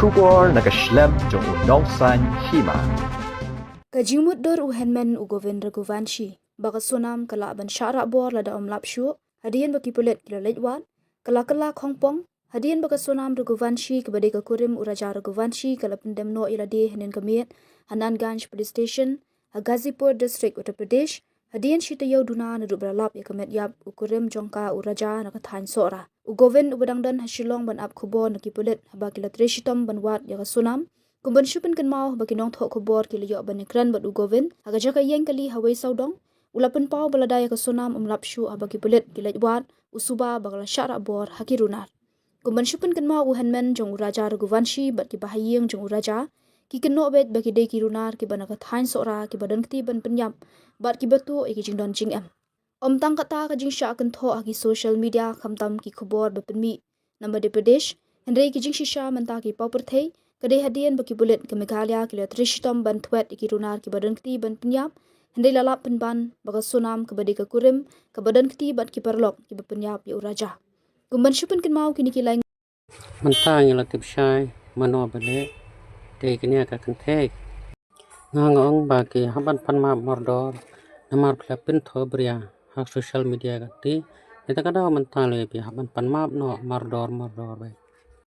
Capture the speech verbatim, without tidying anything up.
Khubor na ka shlem jong u Nongsaiñ Hima. Ka jingmutdur u hynmen u Govind Raghuvanshi ba ka Sonam ka lah ban shah rah bor lada um lap shuh hadien ba ki pulit ki la leit wad, ka la kylla khongpong hadien ba ka Sonam Raghuvanshi kaba dei ka kurim u Raja Raghuvanshi ka la pyndem noh ïa lade hynnin ka miet ha Nanganj Police Station ha Ghazipur District, Uttar Pradesh, hadien shi taïew duna naduh ba la lap ïa ka met ïap u kurim jong ka u Raja na ka thaiñ Sohra. U Govind uba dang don ha Shillong ban ap khubor na ki pulit haba ki la trei shitom ban wad ïa ka Sonam. Kum ban shu pynkynmaw ba ki nongthoh khubor ki la ïoh ban ïakren bad u Govind ha ka jaka ïeng kali ha Wei Sawdong, u la pynpaw ba lada ïa ka Sonam um lap shuh haba ki pulit ki leit wad, u suba ba ka la shah rah bor ha ki runar. Kum ban shu pynkynmaw u hynmen jong u Raja Raghuvanshi bad ki bahaïing jong u Raja ki kynnoh beit ba ki dei ki runar kiba na ka thaiñ Sohra kiba don kti ban pynïap bad kiba tuh ïa ki jingdon jingem. Ym tang kata, ka jingshah kynthoh ha ki social media khamtam ki khubor ba pynmih na Madhya Pradesh, hynrei ki jingshisha mynta ki paw pyrthei ka dei hadien ba ki pulit ka Meghalaya ki la trei shitom ban thwet ïa ki runar kiba don kti ban pynïap, hynrei la lap pynban ba ka Sonam kaba dei ka kurim kaba don kti bad ki paralok kiba pynïap ïa u Raja. Kum ban shu pynkynmaw kine ki lai. Mynta ngi la tip shai mano ba leh te kane ka kynthei. Nga nga ong ba ki hap ban pan map mardor namar phi la pynthoh bria ha social media ka ti. Ita ka daw mynta le phi hap ban pan map noh mardor mardor ba.